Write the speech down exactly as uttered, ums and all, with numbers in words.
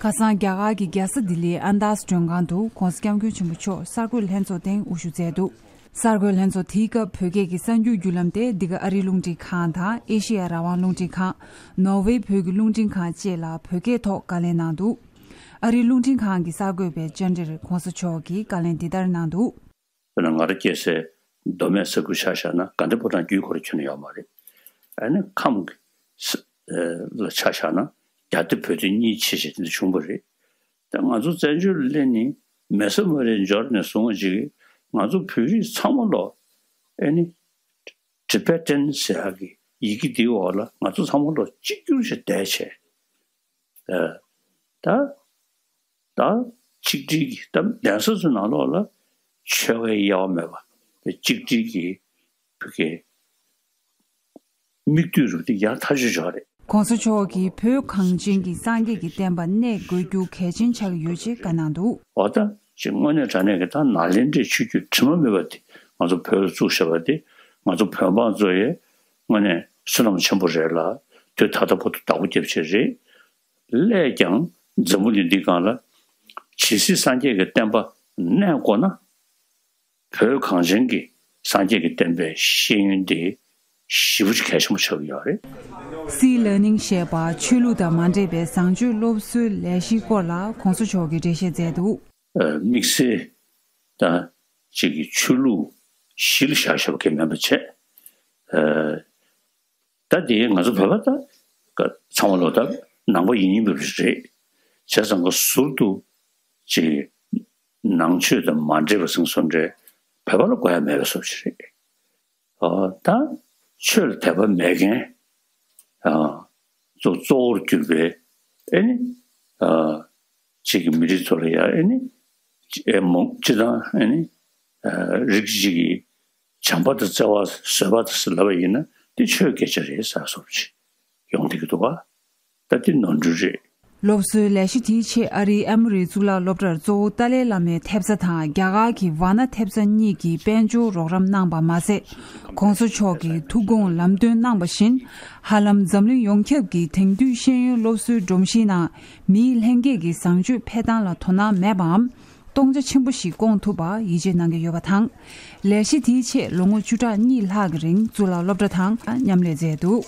ཁ་སང་རྒྱ་གར་གྱི་རྒྱལ་ས་ལྡི་ལིའི་ཨན་དཱས་མགྲོན་ཁང་དུ་༸གོང་ས་༸སྐྱབས་མགོན་ཆེན་པོ་མཆོག་གསར་འགོད་ལྷན་ཚོགས་སྟེང་དབུ་བཞུགས་མཛད་འདུག་གསར་འགོད་ལྷན་ཚོགས་དེའི་སྐབས་བོད་སྐད་ཀྱི་གསར་འགྱུར་བརྒྱུད་ལམ་དེ་འདི་ག་ཨ་རིའི་རླུང་འཕྲིན་ཁང་དང་ཨེ་ཤེ་ཡ་རང་དབང་རླུང་འཕྲིན་ཁང་། ནོར་ཝེ་བོད་ཀྱི་རླུང་འཕྲིན་ཁང་བཅས་ལ་བོད་སྐད་ཐོག་བཀའ་ལན་གནང་འདུག་ཨ་རིའི་རླུང་འཕྲིན་ཁང་གི་གསར་འགོད་པས་བཅར་འདྲིར་༸གོང་ས་མཆོག་གིས་བཀའ་ལན་འདི་ལྟར་གནང་འདུག་དཔེར་ན་ང་རང་སྐྱེས་སའི་མདོ་སྨད་ས་ཁུལ་ཆ་བཞག་ན་དགའ་ལྡན་ཕོ་བྲང་བརྒྱུད་ཁོ་རང་ཁྱོན་ནས་ཡོད་མ་རེད། ཨ་ནི་ཁམས་ཀྱི་ས་ཨེ་ལ་ཆ་བཞག་ན་རྒྱ་སྡེ་བོད་སྡེ་གཉིས་ཕྱེ་བྱས་དེ་འདྲ་བྱུང་བ་རེད། ད་ང་ཚོ་བཙན་བྱོལ་སླེབས་ནས་མེ་སོ་མ་རེ་འབྱོར་ནས་བཟུང་བ་ཅིག་ང་ཚོ་བོད་རིགས་ཚང་མ་ལོ་ཨེ་ནི་Tibetan་ཟེར་ཡག་གི་ཡི་གེ་འདིའི་འོག་ལ་ང་ཚོ་ཚང་མ་ལོ་གཅིག་གྱུར་ཞིག་བསྡད་བྱས། ཨ་ད་ད་ཆིག་སྒྲིལ་གྱི་ད་གདན་ས་ཚོའི་ནང་ལོགས་ལ་ཆོལ་ཁའི་དབྱེ་བ་མེད་པ་དེ་གཅིག་སྒྲིལ་གྱི་བོད་སྐད་མིག་ལྟོས་རུ་དེ་ཡག་ཐག་ཆོད་ཆོག་རེད། ༸གོང་ས་མཆོག་གིས་བོད་གངས་ཅན་གྱི་སངས་རྒྱས་ཀྱི་བསྟན་པ་གནས་དགོས་རྒྱུ་གལ་ཆེན་ཆགས་ཀྱི་ཡོད་ཅེས་བཀའ་གནང་འདུག་འོ་ད་ཅིག་དངོས་གནས་དྲང་གནས་ཀྱི་ད་ནཱ་ལེནྡྲའི་ཆོས་བརྒྱུད་དྲི་མ་མེད་པ་དེ་ང་ཚོ་བོད་ལ་བཙུགས་བཞག་པ་དེ་ང་ཚོ་བོད་འབངས་ཚོ་ཡི་དངོས་གནས་བསོད་ནམས་ཆེན་པོ་རེད་ལ་དུས་ད་ལྟ་བར་དུ་བདག་པོ་རྒྱབ་བྱས་རེད། སླད་ཀྱང་འཛམ་བུ་གླིང་འདིའི་སྒང་ལ་ཇི་སྲིད་སངས་རྒྱས་ཀྱི་བསྟན་པ་གནས་དགོས་ན། བོད་གངས་ཅན་གྱི་སངས་རྒྱས་ཀྱི་བསྟན་པའི་ཤེས་ཡོན་དེ་ཞེ་པོ་ཅིག་གལ་ཆེན་པོ་ཆགས་ཀྱི་ཡོད་རེད། སི་ལར་ནིང་ཞེས་པ་ཆོས་ལུགས་དང་མ་འདྲེས་པའི་བཟང་སྤྱོད་སློབ་གསོའི་ལས་གཞིའི་སྐོར་ལ་༸གོང་ས་མཆོག་གིས་འགྲེལ་བཤད་མཛད་འདུག་ཨ་དམིགས་བསལ་དང་གཅིག་གི་ཆོས་ལུགས་གཞི་ལ་བཞག་བཞག་པ་གང་ཡང་མིན་པ་བྱས། ཨ་ད་དེ་ང་ཚོ་བོད་པ་ད་ཚང་མ་ལོ་ད་ནང་པ་ཡིན་ཡིན་པ་རེད། བྱས་ཙང་ག་ཟུར་དུ་ཅིག་ནང་ཆོས་དང་མ་འདྲེས་པ་ཟེར་སོང་འདྲ་བོད་པ་ལ་དགོས་ཡ་མེད་པའི་བཟོ་ཞིག་རེད། ཨ་ད་ཆོས་ལ་དད་པ་མེད་མཁན་ཨ་གཙོ་གཙོ་བོར་གྱུར་པའི་ཨེ་ནི་ཨ་ཅིག་གི་མི་རིགས་ཚོ་ལ་ཡ་ཨེ་ནི་ཨེ་མོ་སྤྱི་དང་ཨེ་ནི་ཨ་རིགས་གཅིག་གི་བྱམས་པ་དང་བརྩེ་བ་བཟོད་པ་དང་ཟེར་ལབ་པ་ཡིན་ན་དེ་ཆོས་སྐད་ཆ་རེད་ཟེར་སོགས་ཅིག་ཡོང་བསྡད་ཀྱི་འདུག་ག་ད་དེ་ནོར་འཁྲུལ་རེད། སློབ་གསོའི་ལས་གཞི་དེའི་ཆེད་ཨ་རིའི་ཨེ་མོ་རིའི་གཙུག་ལག་སློབ་གྲྭར་གཙོ་བོ་ཏཱ་ལའི་བླ་མའི་ཐེབས་རྩ་དང་རྒྱ་གར་གྱི་ཝཱ་ཎ་ཐེབས་རྩ་གཉིས་ཀྱིས་དཔལ་འབྱོར་རོགས་རམ་གནང་པ་མ་ཟད། ༸གོང་ས་མཆོག་གིས་ཐུགས་དགོངས་ལམ་སྟོན་གནང་བ་བཞིན། ཧ་ལམ་འཛམ་གླིང་ཡོངས་ཁྱབ་ཀྱི་དེང་དུས་ཤེས་ཡོན་སློབ་གསོའི་སྒྲོམ་གཞིའི་ནང་མིའི་ལྷན་སྐྱེས་ཀྱི་བཟང་སྤྱོད་འཕེལ་སྟངས་ལ་དོ་སྣང་མེད་པའམ། སྟོང་ཆ་ཆེན་པོ་ཞིག་བསྐོང་ཐུབ་པར་ཡིད་ཆེས་གནང་གི་ཡོད་པ་དང་། ལས་གཞི་དེའི་ཆེད་ལོ་ངོ་བཅུ་ཕྲག་གཉིས་ལྷག་གི་རིང་གཙུག་ལག་སློབ་གྲྭ་དང་མཉམ་ལས་མཛད་འདུག